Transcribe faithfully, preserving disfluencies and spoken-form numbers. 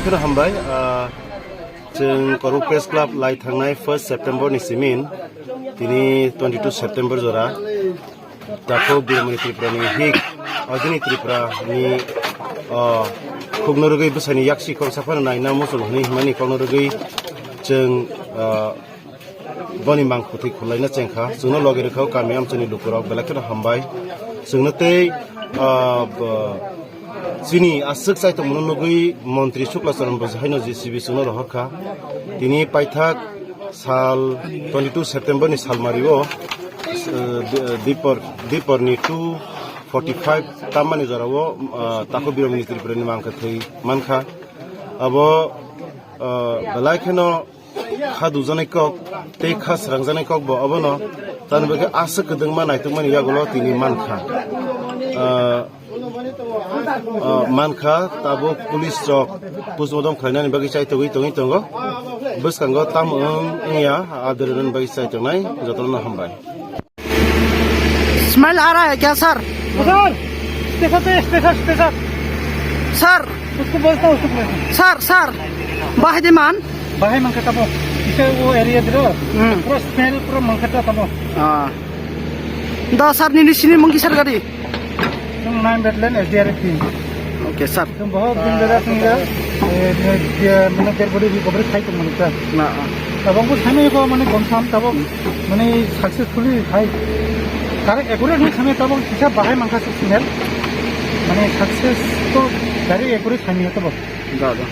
Kheno hambai, ah, chwng Kormo Press Club lai thangnai first September ni simin, tini twenty two September jora, Takhuk Biromani Tripura ni hik, Adini Tripura ni, ah, khukno rwgwi bwsani yaksi kok saphano naina muchung hwnwi himani kokno rwgwi chwng, ah, boni mangkukthwi khurlaina chengkha. Chwngno logi rwkha o kami amchaini lukurok, belai kheno hambai. Chwngno tei, ah, bo, chini aswk chaitokmano nugwi Montri Shukla Charan Bajai haino J C B chwngno rohorkha. Tini paithak sal twenty two September ni salmario, ah, di-, dipor, diporni two forty five tammani jorao, ah, Takhuk Biromani Tripura ni mangkukthwi mankha. Abo, ah, belai kheno kha dujaknai kok tei kha srangjaknai kok bo obono tamni bagwi aswk kwdwngma naitukmani yagulo tini mankha. Ah, ah, mankha, tabuk police rok postmortem khlainani bagwi chaitogwi tongwi tongo. Bwskango tamo wng wngya, adwrwnani bagwi chaitongnai jotono hambai. Smell आ रहा है क्या sir? Sir, special to special, special. Sir, उसको बोलता हूँ, उसको बोलता हूँ। Sir, sir, bahai di man? Bahai mangkha tamo. Isa wo area dro. Hmm. Pura smell pura mangkha tamo. Ah. Da sir, nini sini mungki sir gadi. Tung nine Bedland S D R F team. Okay sir. Tung bahai din dara tung ya. Eh, dia mana dead body recovery khai tung mangkha. Na. Tabang ko sami ko mane confirm tabang. Mane successfully hai. Kare accurate ni sami tabang kisa bahai mangkha sir smell. Mane success to dari accurate sami tabang. Da, da.